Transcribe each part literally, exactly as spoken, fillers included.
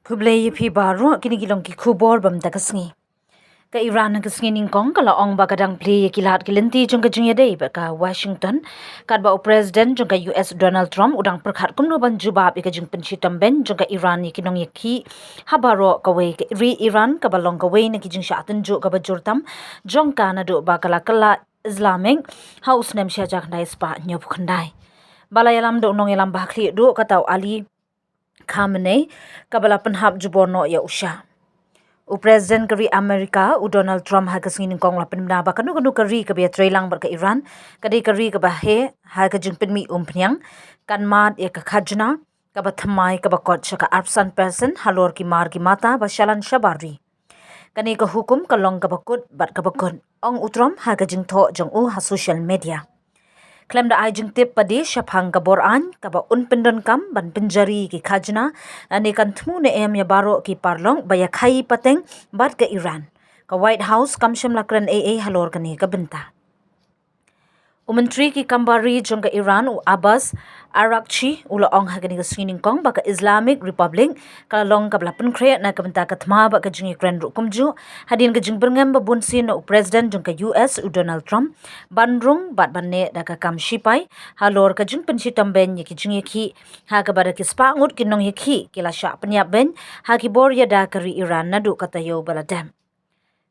Khublei ïa phi baroh, kine ki long ki khubor bam da ka sngi. Ka Iran ha ka sngi nyngkong ka la ong ba ka dang plie ïa ki lad ki lynti jong ka jingïadei bad ka Washington, katba u President jong ka U S Donald Trump u dang pyrkhat kumno ban jubab ïa ka jingpynshitom beiñ jong ka Iran ïa ki nongïakhih ha baroh kawei ka ri Iran kaba long kawei na ki jingshah tynjuh kaba jur tam jong ka naduh ba ka la kylla Islamic ha u snem shi hajar khyndai spah hynñiewphew khyndai. Ba la ïalam da u nongïalam ba ha khlieh duh kata u Ali Khamenei, kaba la pynhap jubor noh ïa u sha. U President ka ri Amerika, u Donald Trump, ha ka sngi nyngkong la pynbna ba kano kano ka ri kaba ïatreilang bad ka Iran ka dei ka ri kaba heh ha ka jingpynmih umphniang, kan mad ïa ka khajna kaba thymmai kaba kot sha ka arphew san percent halor ki mar ki mata ba shalan shabar ri. Kane ka hukum ka long kaba kut bad kaba kut, ong u Trump ha ka jingthoh jong u ha social media. Khlem da ai jingtip pat shaphang ka bor aiñ kaba un pyndonkam ban pynjari ki khajna, lane kan thmu ne em ïa baroh ki paralok ba ïakhaii pateng bad ka Iran, ka White House kam shym la kren ei ei halor kane ka bynta. U Myntri ki kam bar ri jong ka Iran, u Abbas Araghchi, u la ong ha kane ka sngi nyngkong ba ka Islamic Republic ka la long kaba la pynkhreh na ka bynta ka thma bad ka jingïakren ruh kumjuh, hadien ka jingbyrngem ba bunsien na u President jong ka U S, u Donald Trump, ban rung bad ban neh da ka kam shipai halor ka jingpynshitom beiñ ïa ki jingïakhih, ha kaba da ki spah ngut ki nongïakhih ki la shah pynïap beiñ ha ki bor ïada ka ri Iran naduh ka taïew ba la dep.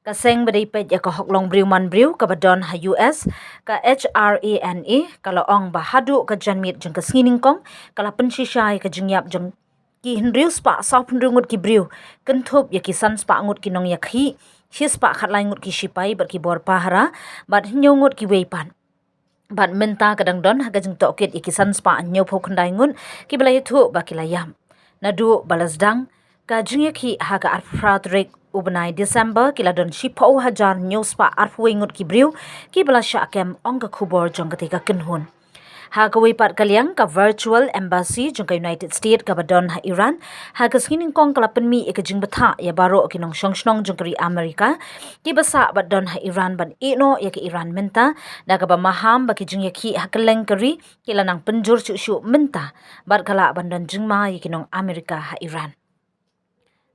Ka seng ba dei peit ïa ka hok long briew man briew kaba don ha U S, ka H R A N A, ka la ong ba haduh ka janmiet jong ka sngi nyngkong ka la pynshisha ïa ka jingïap jong ki hynriew spah sawphew hynriew ngut ki briew, kynthup ïa ki san spah ngut ki nongïakhih, shi spah khatlai ngut ki shipai bad ki bor pahara, bad hynñiew ngut kiwei pat. Bad mynta ka dang don ha ka jingtohkit ïa ki san spah hynñiewphew khyndai ngut kiba la ïathuh ba ki la ïap. Naduh ba la sdang ka jingïakhih ha ka arphew phra tarik u bnai December, ki la don shiphew hajar hynñiew spah arphew wei ngut ki briew kiba la shah kem, ong ka khubor jong katei ka kynhun. Ha kawei pat ka liang, ka Virtual Embassy jong ka United States kaba don ha Iran ha ka sngi nyngkong ka la pynmih ïa ka jingbthah ïa baroh ki nongshong shnong jong ka ri Amerika kiba sah bad don ha Iran ban ïeh noh ïa ka Iran mynta, da kaba maham ba ki jingïakhih ha kylleng ka ri ki la nang pynjur shuh shuh mynta bad ka lah ban don jingma ïa ki nong Amerika ha Iran.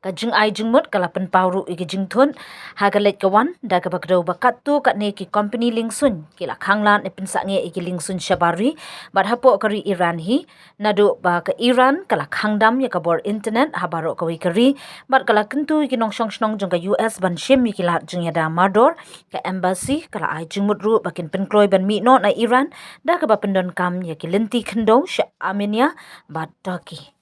Ka jingai jingmut ka la pynpaw ruh ïa ki jingthut ha ka leit ka wan, da kaba kdew ba katto katne ki kompani liengsuiñ ki la khanglad ne pynsangeh ïa ki liengsuiñ shabar ri, bad hapoh ka ri Iran hi, naduh ba ka Iran ka la khang dam ïa ka bor internet ha baroh kawei ka ri, bad ka la kyntu ïa ki nongshong shnong jong ka U S ban shim ïa ki lad jingïada mardor, ka embassy ka la ai jingmut ruh ba kin pynkloi ban mih noh na Iran, da kaba pyndonkam ïa ki lynti khyndew sha Armenia bad Turkey.